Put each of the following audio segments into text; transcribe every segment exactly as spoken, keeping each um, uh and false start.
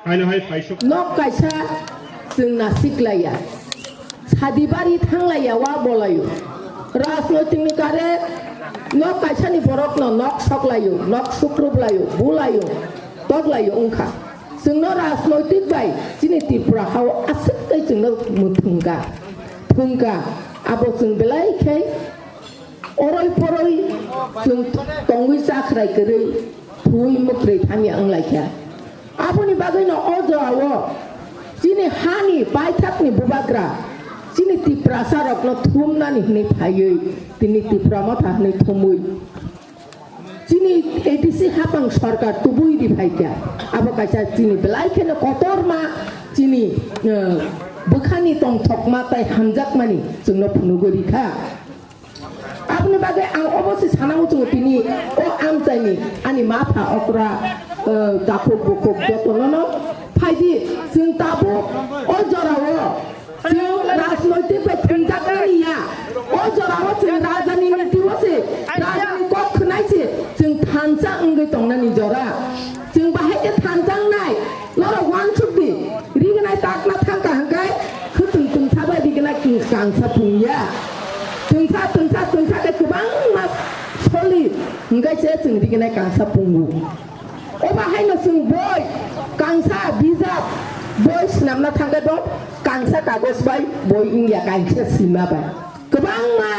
Haino hai phaisuk. Nok kaisa chwng nasik laiya. Sadibari thanglaiya wa bolayo. Rajnoitikni kare nok kaisani borokno nok soklayo, nok sukruplayo, bulayo, toklayo wngkha. Chwngno rajnoitik bai chini Tripura hao aswk tei chwngno mwthwngkha, thwngkha. Abo chwng belai khe oroi poroi chwng tongwi chakhrai kwrwi thwi mwkhwrwi thangya wnglaikha. Aboni bagwino o jorao chini hani paithakni bubagra chini Tiprasa rokno thumnani hwnwi phaiwi tini Tipra Motha hwnwi thumwi chini A D C hapang sorkar tubui ri phaikha. Abo kaisa chini belai kheno kotorma chini, eh, bwkhani tongthokma tei hamjakmani chwngno phunugwi rikha. Aboni bagwi ang obo se sana muchungo tini o amchaini ani mapha okra, eh, takhuk bukhuk jotonono phaidi chwng tabuk o jorao chwng rajnoitik bai thwngjaknani ya. O jorao chwng rajani niti o se rajani kok khwnai se chwng thansa wngwi tongnani jora. Chwng bahai khe thansa wngnai norok uansuk di. Rignai takna thangkha hwnkhe khwtwng twngsa bai rignai kangsa pungya. Twngsa, twngsa, twngsa khe kwbangma soli hwnkhe se chwng rignai kangsa pungo. Obo haino chwng boi kangsa bijap boi swnamna thangkhe bo kangsa kagoj bai boi wngya kaisa sima bai. Kwbangma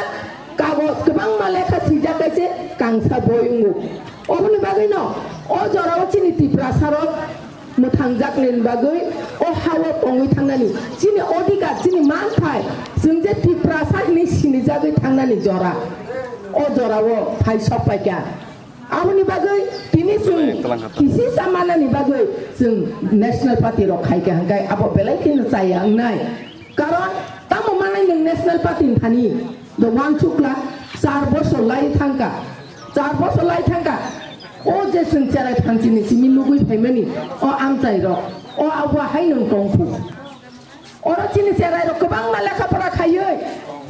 kagoj, kwbangma lekha swijak khe se kangsa boi wngo. Oboni bagwino o jorao chini Tiprasa rok mwthangjaknani bagwi o hao tongwi thangnani, chini odhikar, chini manthai, chwng je Tiprasa hinwi sinijagwi thangnani jora, o jorao phai sok paikha. Aboni bagwi tini chwng kisisa manani bagwi chwng National Party rok khaikha hwnkhe abo belai kheno chaya wngnai. Karon tamo manai nwng National Party ni thani do uansukla char bosor lai thangkha, char bosor lai thangkha. O je chwng cherai phanchini simi nugwi phaimani o amchai rok, o abo hai nwng tongkhu. Oro chini cherai rok kwbangma lekha pora khaiwi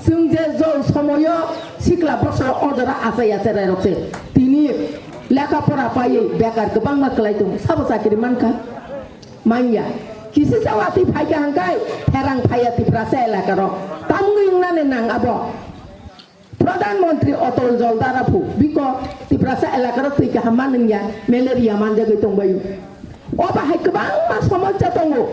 chwng je jol somoyo sikla bosor o jora achaiya cherai rok se tini lekha pora paiwi bekar kwbangma kwlai tongo, sabo chakri mankha? Manya. Kisi sa watwi phaikha hwnkhe therang phaiya Tiprasa elaka rok. Tamungwi wngnani nang abo. Pradhan Mantri Atal Jal Dhara phu biko Tiprasa elaka rok twi kaham ma nungya, malaria manjagwi tongbaio. O bahai kwbangma somosya tongo.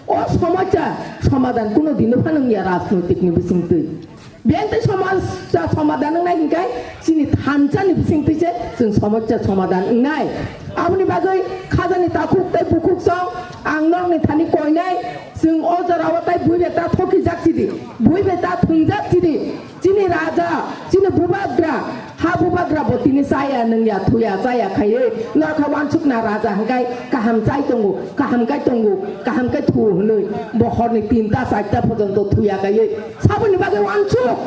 O somosya somadan kuno dino pha nungya rajnoitik ni bisingtwi. Biyang tei somosya somadan wngnai hwnkhe chini thansa ni bisingtwi se chwng somosya somadan wngnai. Aboni bagwi khajani takhuk tei bukhuk song ang norokni thani koinai, chwng o jorao tei bui beta thokijak sidi, bui beta thwngjak sidi, chini raja, chini bubagra, ha bubagra bo tini chaya nungya, thuya, chaya khaiwi norokha uansukna raja hwnkhe kaham chai tongo, kaham kai tongo, kaham kai thu hwnwi bo horni tinta charta porjonto thuya kaiwi. Saboni bagwi uansuk,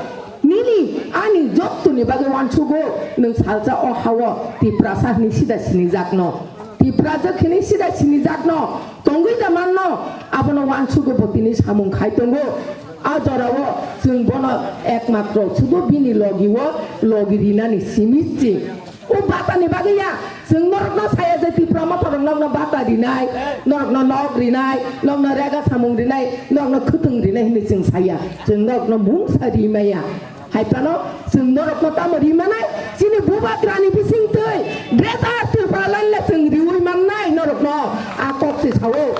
nini ani jottoni bagwi uansugo, nwng salsa o hao Tiprasa hwnwi sida sinijakno. Tiprajwk hwnwi sida sinijakno tongwi da manno, abono uansugo bo tini samung khai tongo. A jorao chwng bono ekmatro sudu bini logi o logi rinani simi chwng. O batani bagwi ya, chwng norokno saya je Tipra Motha rok nokno bata rinai, norokno nok rinai, nokno rega samung rinai, nokno khwtwng rinai hwnwi chwng saya, chwng norokno mungsa rimaya. Hai phano chwng norokno tamo rimanai, chini bubagrani bisingtwi Greater Tipraland le chwng riwi mannai norokno a kok se sao.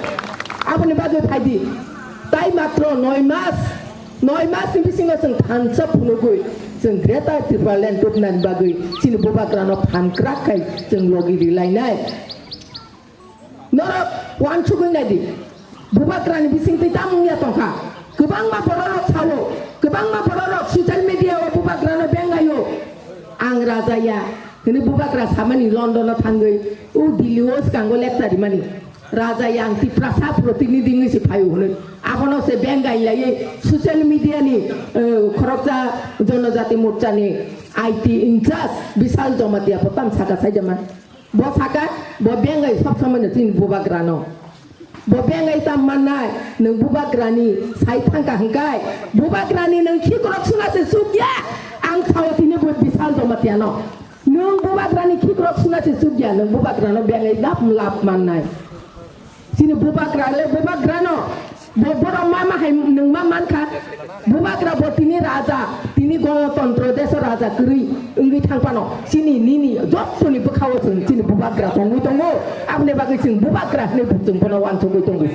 Aboni bagwi phaidi, tai matro noi mas. Noi mas ni bisingo chwng thansa phunugwi chwng Greater Tipraland tubunani bagwi chini bubagrano phan kwrak khai chwng logi rilainai. Norok uansugwi naidi, bubagrani bisingtwi tamung ya tongkha. Kwbangma bororok sao, kwbangma bororok social media o bubagrano bengaio. Ang raja ya hwnwi bubagra samani London o thangwi o Delhi o swkango lecture rimani. Raja yang Tiprasa protinidhi wngwi se phaio hwnwi. Abono se bengai laiwi social media ni, eh, khoroksa Jonojati Morcha ni I T in charge Bishal Jamatia bo tam saka saijama. Bo saka, bo bengai sob somoi no chini bubagra no. Bo bengai tam mannai, nwng bubagra ni sai thangka hwnkhe, bubagra ni nwng khikrok suna se chukya, ang sao tini bo Bishal Jamatia no. Nwng bubagrani khikrok suna se chukya, nwng bubagrano bengai lap lap mannai. Chini bubagra le bubagra no. Bo borok ma ma hai nwng ma man kha. Bubagra bo tini raja, tini gonotontro deso raja kwrwi wngwi thang phano. Chini nini jottoni bwkhao chwng chini bubagra tongwi tongo. Aboni bagwi chwng bubagra hwnwi chwng bono uansugwi tongo.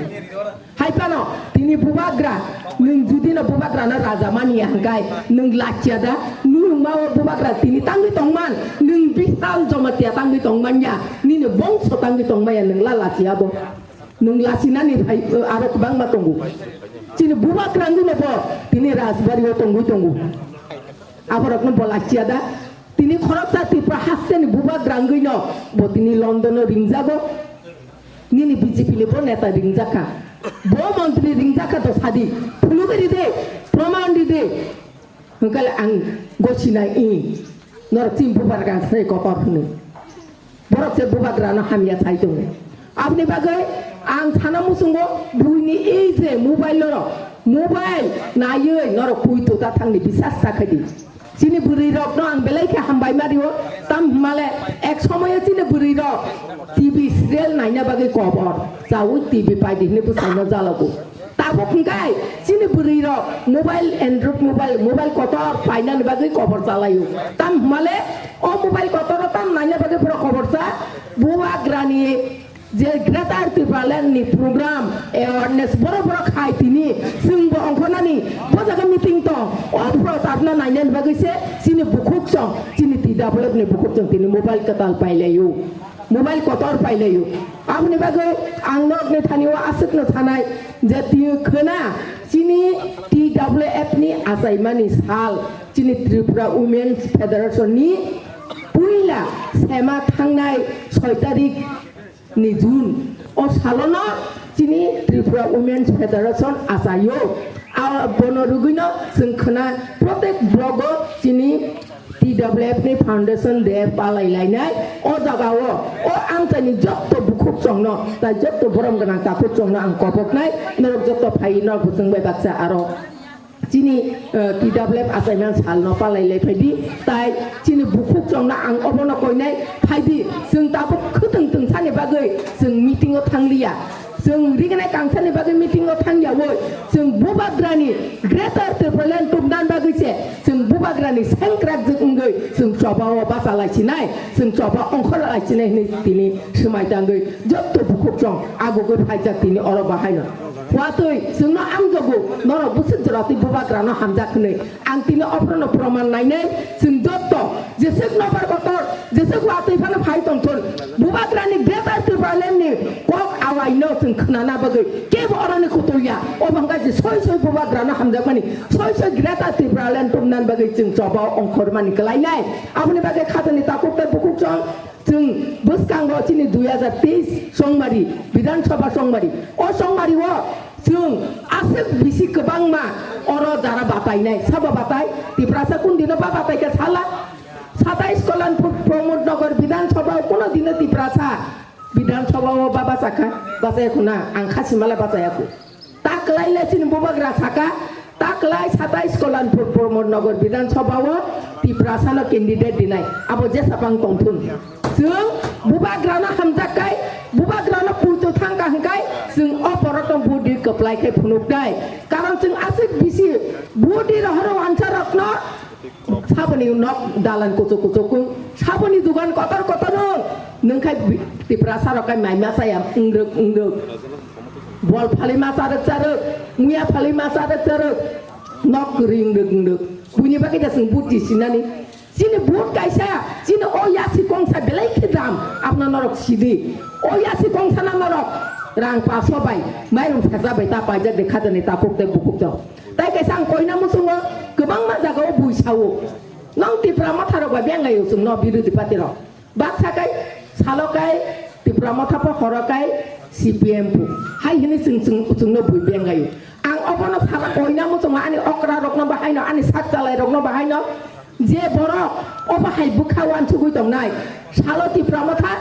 Hai phano tini bubagra, nwng judi no bubagra no raja mani ya hwnkhe nwng lachiya da? Nwng ma o bubagra tini tangwi tongman, nwng bisal jomatia tangwi tongman ya, nini bongso tangwi tongmaya nwng la lachiya bo. Nwng lachinani hai, aro kwbangma tongo. Chini bubagra wngwi no bo tini rajbari o tongwi tongo. Aborokno bo lachiya da? Tini khoroksa Tripura hasteni bubagra wngwi no bo tini London o ringjago. Nini B J P ni bo neta ringjakha. Bo montri ringjakha to sadi. Phunugwi ride, proman ride. Hwnkhe ang gosinai i. Norok chini bubagra se kotor hwnwi. Borok se bubagrano hamya sai tongo. Aboni bagwi ang sana muchungo buini ei je mobile oro, mobile naiwi norok pui tuta thangni bisas ta khaidi. Chini bwrwi rokno ang belai khe hambai ma rio, tam hwnmale ek somoyo chini bwrwi rok T V serial naina bagwi kobor, chaui T V paidi hwnwi bwsaino jalogo. Tabuk hwnkhe chini bwrwi rok mobile, Android mobile, mobile kotor painani bagwi kobor chalaio. Tam hwnmale o mobile kotoro tam naina bagwi borok kobor cha, bubagrani je Greater Tipraland ni program awareness borok borok khai tini chwngbo ongkhornani bo jaga meeting tong, o procharno nainani bagwi se chini bukhuk chwng, chini T W F ni bukhuk chwng tini mobile kwtal pailaio. Mobile kotor pailaio. Aboni bagwi ang norokni thani o aswkno sanai je twi khwna chini T W F ni achaimani sal, chini Tripura Women's Federation ni puila sema thangnai soi tarik ni June o salono chini Tripura Women's Federation achaio. A bono rwgwino chwng khwna protek blogo chini T W F ni foundation day palai lainai. O jagao o amchaini jotto bukhuk chwngno tai jotto borom gwnang takhuk chwngno ang koboknai, norok jotto phai norok bwswng bai baksa aro chini, eh, T W F achaimani salno palai lai phaidi, tai chini bukhuk chwngno ang obono koinai phaidi, chwng tabuk khwtwng twngsani bagwi chwng meeting o thangliya. Chwng rignai kangsani bagwi meeting o thangyawi, chwng bubagrani Greater Tipraland tubnan bagwi se, chwng bubagrani sengkrak jwk wngwi, chwng chobao bacha laisinai, chwng choba ongkhor laisinai hwnwi tini swmai tangwi, jotto bukhuk chwng agugwi phaijak tini oro bahaino. Watwi chwngno amjogo, norok bwswk jora twi bubagrano hamjak hwnwi. Ang tini ophrono proman nainai, chwng jotto jeswk nobar kotor, jeswk watwi phano phai tongthun. Bubagrani Greater Tipraland ni kok awaino chwng khwnana bagwi kebo oroni kutulya. Obo hwnkha je soi soi bubagrano hamjakmani, soi soi Greater Tipraland tubnani bagwi chwng chobao ongkhormani kwlainai. Aboni bagwi khatani takhuk tei bukhuk chwng, chwng bwskango chini dui hajar teis chongmari, Bidhan Sabha chongmari. O chongmari o chwng aswk bisi kwbangma oro jara batainai. Sabo batai, Tiprasa kun dino ba batai kha sala? Satais Kalyanpur Pramod Nagar Bidhan Sabha o kuno dino Tiprasa Bidhan Sabha o ba bachakha? Bachaya khuna, ang kha simala bachaya khu. Ta kwlai le chini bubagra saka, ta kwlai satais Kalyanpur Pramod Nagar Bidhan Sabha o Tiprasa no candidate dinai. Abo jesa bang tongthun. Chwng bubagrano hamjak kai, bubagrano puitu thangka hwnkhe chwng o borokno budi kwplai khe phunuknai. Karon chwng aswk bisi budi rohoro wansarokno saboni nok dalan kuchuk kuchuk wng, saboni dugan kotor kotor wng, nwng khai bi-, Tiprasa rok khai mai masa ya wngdwk wngdwk. Bol phalwi masa rwk charwk, muya phalwi masa rwk charwk, nok kwrwi wngdwk wngdwk. Buini bagwi da chwng budi sinani. Chini vote kaisa, chini o yasi kongsa belai khe dam, apna norok sidi. O yasi kongsa na norok rang paso bai, mairum saja bai ta paijak de khajani takhuk tei bukhuk jok. Tai kaisa ang koina muchungo kwbangma jaga o bui sao. Nong Tipra Motha rok bai bengai o chwng no birodhi party rok. Baksa kai salo kai Tipra Motha po horo kai C P M po. Hai hini chwng chwng chwng no bui bengai o. Ang obono sara koina muchungo ani okra rokno bahaino, ani sak chalai rokno bahaino. Je borok obo hai bwkha uansugwi tongnai, salo Tipra Motha,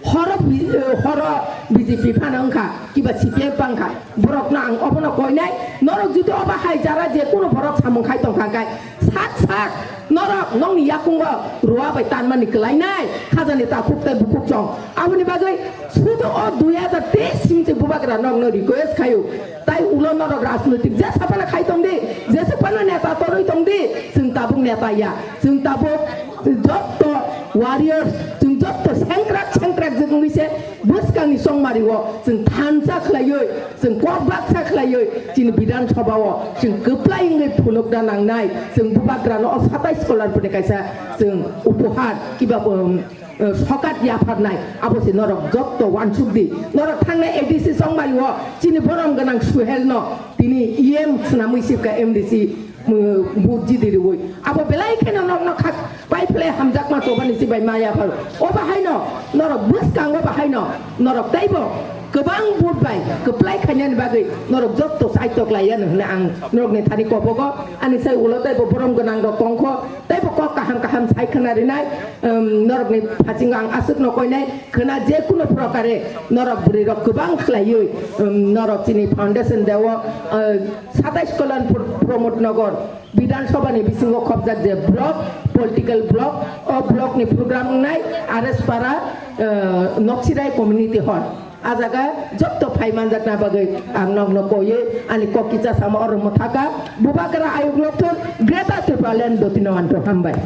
horo bi-, eh, horo B J P phano wngkha, kiba C P M phano wngkha, borokno ang obono koinai, norok jodi obo hai jara je kunu borok samung khai tongkha hwnkhe, sak sak norok nokni yakungo rua bai tanmani kwlainai, khajani takhuk tei bukhuk chong. Aboni bagwi sudu o dui hajar teis simi se bubagra Bubagra nokno request khayo. Tai ulo norok rajnoitik jesa phano khai tong di, jesa phano neta torwi tong di, chwng tabuk neta ya. Chwng tabuk jotto warriors, chwng jotto sengkrak sengkrak jwk wngwi se bwskangni chongmario chwng thansa khlaiwi, chwng kok baksa khlaiwi chini Bidhan Sabha o chwng kwplai wngwi phunukna nangnai. Chwng Bubagrano o satais scholar phone kaisa chwng upohar kiba, um, eh, sokat yapharnai, abo se norok jotto wansuk di. Norok thangnai A D C chongmari o chini borom gwnang Suhel no tini E M swnamwi sibka M D C, mm, vote jidi riwi. Abo belai kheno norokno khak pai phlai hamjakma chobani sibai ma yaphar. O bahaino norok bwskango bahaino norok teibo kwbang vote bai kwplai khainani bagwi norok jotto saitok laiyano hwnwi ang norokni thani kobogo. Ani sai ulo teibo borom gwnang rok tongkho. Teibo kok kaham kaham sai khna rinai, um, norokni phasingo ang aswkno koinai khna, je kuno prokare norok bwrwirok kwbang khlaiwi, um, norok chini foundation deo, uh, satais Kalanpur Pramod Nagar Bidhan Sabha ni bisingo khopjak je block, political block, o block ni program wngnai R S Para, uh, Noksirai community hall. A jaga jotto phai manjakna bagwi ang nokno koiwi ani kok kicha sama oro mwthaka. Bubagra ayuk lokthun Greater Tipraland dotino anto hambai.